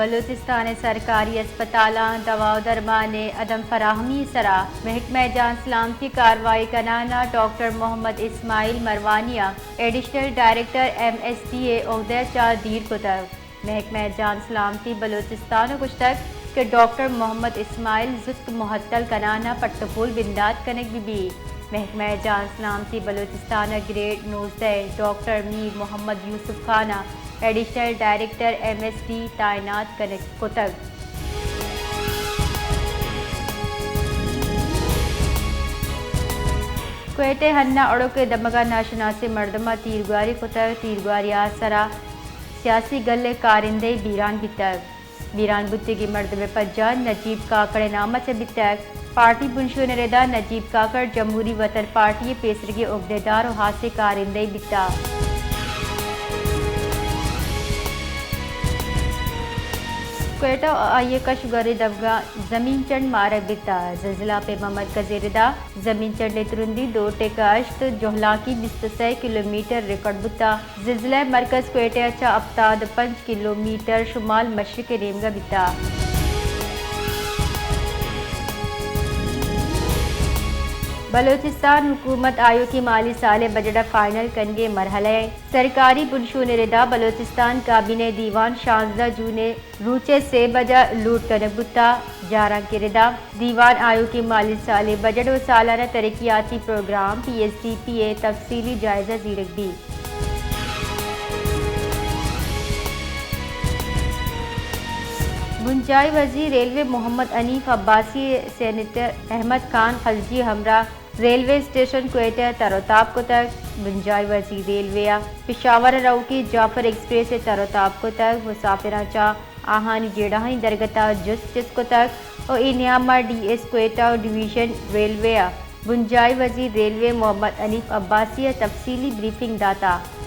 بلوچستان ءِ سرکاری ہسپتالاں دوا ءُ درمان ءِ عدم فراہمی ءِ سرا محکمہ جان سلامتی ءِ کاروائی کنان ءَ ڈاکٹر محمد اسماعیل مروانی ءَ additional director M S D ءِ عہدہ ءَ چہ دیر کتگ۔ محکمہ جان سلامتی بلوچستان ءَ گوشتگ کہ ڈاکٹر محمد اسماعیل زوت معطل کنان ءَ پٹ ءُ پول بندات کنگ بہ بیت۔ محکمہ جان سلامتی بلوچستان ءَ گریڈ نوزدہ ءِ ڈاکٹر میر محمد یوسف خان ءَ additional director M S D تعینات کنگ کتگ۔ کوئٹہ ءِ ہنہ اڑک ءِ دمگ ءَ ناشناسیں مردم ءَ تیرگواری کتگ۔ تیرگواری ءِ سرا سیاسی گل ءِ کارندہ بیران بیتگ۔ بیران بوتگیں مردم ءِ پجار نجیب کاکڑ ءِ نام ءَ چہ بیتگ۔ پارٹی بنشون ءِ ردا نجیب کاکڑ جمہوری وطن پارٹی ءِ پیسریگیں عہدیدار ءُ ہاسیں کارندہ بیتگ۔ کوئٹہ ءُ آئی ءِ کش ءُ گور ءِ دمگ ءَ زمین چنڈ مارگ بیتگ۔ زلزلہ پیما مرکز ءِ ردا زمین چنڈ ءِ ترندی دو ٹک ہشت، جہلانکی بیست ءُ سئے کلومیٹر ریکارڈ بوتگ۔ زلزلہ ءِ مرکز کوئٹہ ءَ چہ ہپتاد ءُ پنچ کلومیٹر شمال مشرق ءِ نیمگ ءَ بیتگ۔ بلوچستان حکومت آیوکیں مالی سال ءِ بجٹ ءِ فائنل کنگ ءِ مرحلہ ءَ۔ سرکاری بنشون ءِ ردا بلوچستان کابینہ ءِ دیوان شانزدہ جون ءِ روچ ءِ سے بج ءَ لوٹ کنگ بوتگ۔ جارانک ءِ ردا دیوان آیوکیں مالی سال ءِ بجٹ ءُ سالانہ ترقیاتی programme, P S D P, ءِ تفصیلی جائزہ زیرگ بیت۔ بنجاہی وزیر ریلوے محمد حنیف عباسی ءَ سینیٹر احمد خان خلجی ءِ ہمراہ ریلوے اسٹیشن کوئٹہ ءَ تر ءُ تاب کتگ۔ بنجاہی وزیر ریلوے ءَ پشاور ءَ روکیں جعفر ایکسپریس ءَ تر ءُ تاب کتگ۔ مسافراں چہ آہانی جیڑہانی درگت ءَ جست چست کتگ ءُ اے نیام ءَ ڈی ایس کوئٹہ ءُ ڈویژن ریلوے ءَ بنجاہی وزیر ریلوے محمد حنیف عباسی ءَ تفصیلی بریفنگ داتگ۔